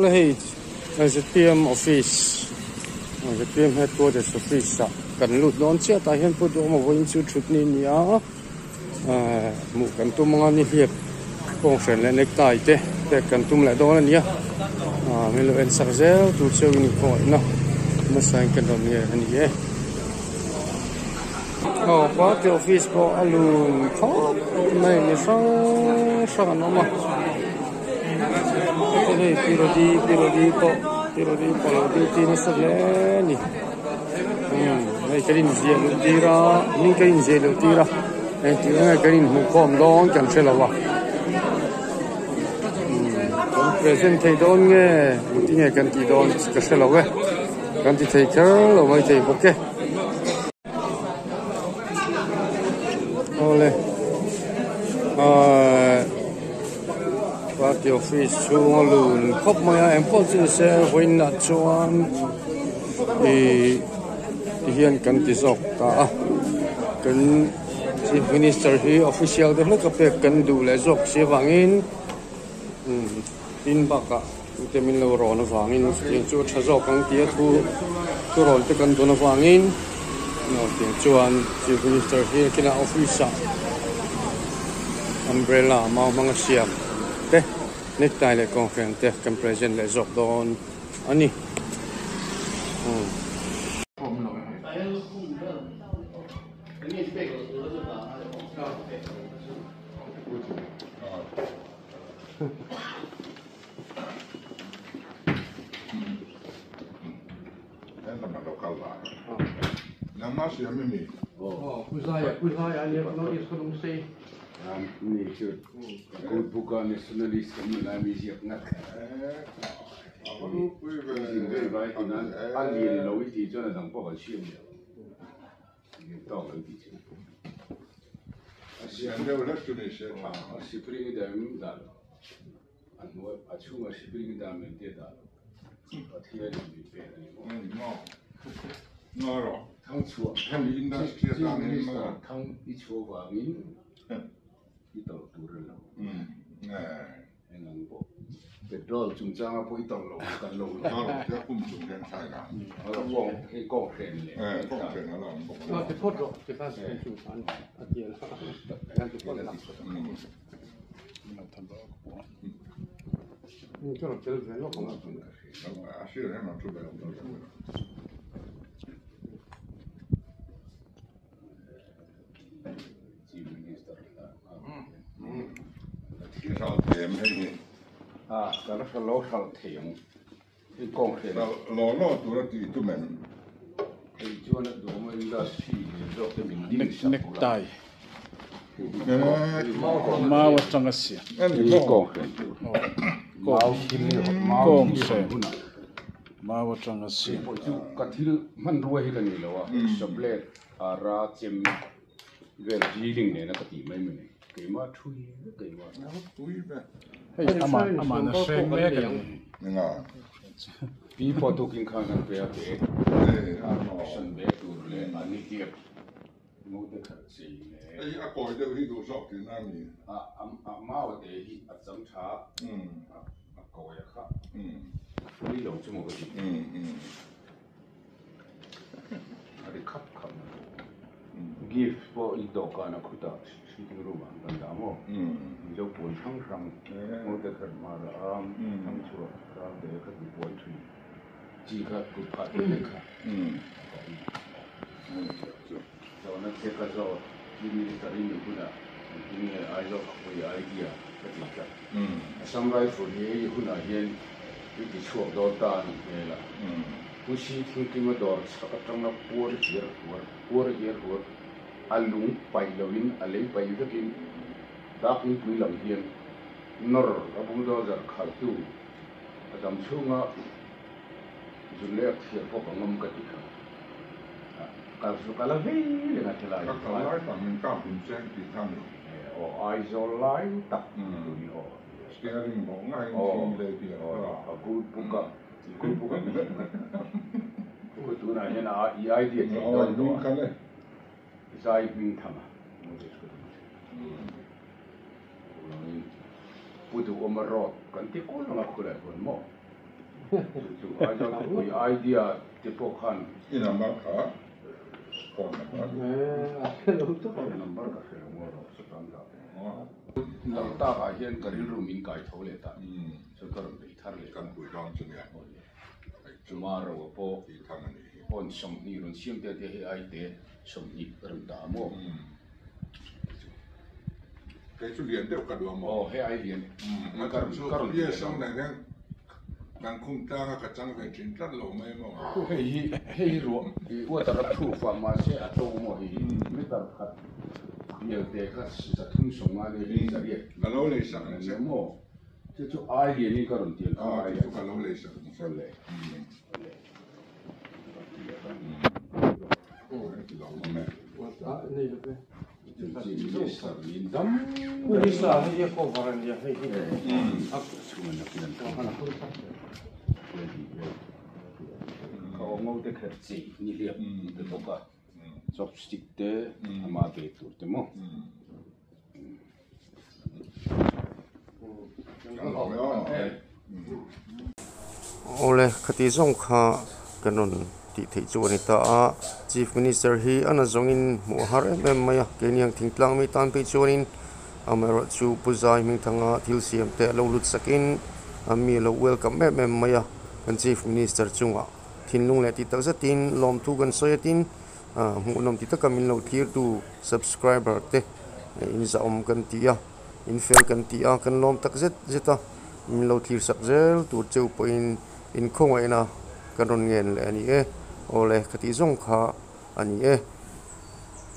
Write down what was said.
Awle hei zpm office zpm headquarters office ah kan lut dawn chiah tah hian Pu Duhawma vawiin chu thut ni a ni a hmuh kan tum anga nihliap kawnghren leh necktie te pek kan tum leh dawn a ni a min lo en sak zel tur cheu in khawngaihna nasa in kan rawn nge a ni e. Aw party office pawh a lun khawp mai mi hrang hrang an awm a hei pi rody pi rody pawh pi rody pawh alo duty nasa hle a ni umm hei kan inziah luh tir a hming kan inziah luh tir a engtik nge kan inhmuh khawm dawn kan hre lo a umm kan present thei dawn nge engtin nge kan tih dawn ka hre lo e kan ti thei kher lo maithei bawk e. Awle ahh party office chhunga lun khawp mai a engpawh chu ni se vawiin ah chuan ihh ti hian kan ti zawk ta a kan chief minister hi official te hlek a pek kan duh leh zawk si avangin umm tin bakah tute min lo rawn avangin tiang chu a tha zawk ang tia thu thu rawn te kan dawn avangin tiang chuan chief minister hi kinah office ah umbrella mau hmanga siam te necktie leh kawnghren te kan present leh zawk dawn a ni. A hnuai a chhungah spring dam in te dah Pathian in min pek a ni maw? Thang chhuah Chief Minister thang i chhuah vangin i tawlh tur a lo. Eng ang pawh petrol chungchanga pawh i tawlh lo kan lo lo. Hei kawng hren leh. Necktie mau atanga siam kawng hren mau atanga siam. Hei amah amahna hreng mek a ni. Gift pawh i dawhkan a khutah sitting room ah kan dah maw? Mizo puan hrang hrang Ngawte khat hmara am thang chhuah ram te kha ti puan thui chi kha kut phah te te kha a awm zawhna che ka zawt Chief Minister i nih hunah engtin nge Aizawl khawpui idea ka ti tlat Assam Rifle hi hei hunah hian i ti chhuak dawn ta a nih hmel a. Pu Si Thingkima dawr chhak atanga puar hiar huar puar hiar huar a lung paih loin a lei paih vekin dak inpui lam hian nawr a bulldozer khalhtu a dam chhunga zun leh a thiar pawh ka ngam ka ti kha kal chu ka la vei reng a helai Ka kal lai tak min kap hun cheng tih kha ni. Aw Aizawl lai tak ni aw. Steering bawk ngaiin thing lei tih a kha. A good book a. Tunah hian a i idea theih dawn tawh a, zai hming tham a. Pu Duhawma road kan ti kul ang a khulai huan maw? Chu Aizawl khawpui idea te pawh khan. I number kha phone number. Number ka hre lo maw rawh sawtan dah ve. Lo tak ah hian ka rilru min kai tho leh ta chuan ka rawn bei thar leh ta. Kan pui dawn chu nia. Chuma ro a pawh phone 20 rawn siam te te hei ai te 20 ka rawn dah a maw. Kei chu lian deuh ka duh a maw. Aw hei ai lian ka rawn ka rawn ti a maw. Kan khum tlang a ka chang ve thin tlat lo mai maw. Hei hi hei hi ruah water a proof a mahse a to maw hei hi meter khat bial te kha 350 leh hei 800. Ka lo lei sak ang che. Maw chu chu ai lian in ka rawn ti ang kha ai lian. Chu ka lo lei sak ang che. Awle. Chopstick te ama ve tur te maw. Awle khati zawng kha kan rawn tih theih chu a ni ta a, Chief Minister hi a na zawngin hmuh a har em em mai a, keini ang thingtlang mi tan phei chuanin amaherawhchu Pu Zai Hmingthanga thil siam te a lo lut sakin a mi a lo welcome em em mai a, kan Chief Minister chungah thinlung leh tih tak zetin lawmthu kan sawi atin hmuhnawm ti taka min lo thirtu subscriber te in zahawm kan ti a. In fel kan ti a, kan lawm tak zet zet a, min lo thlir sak zel tur cheu pawhin in khawngaihna kan rawn ngen leh a ni e. Awle ka tih zawng kha a ni e.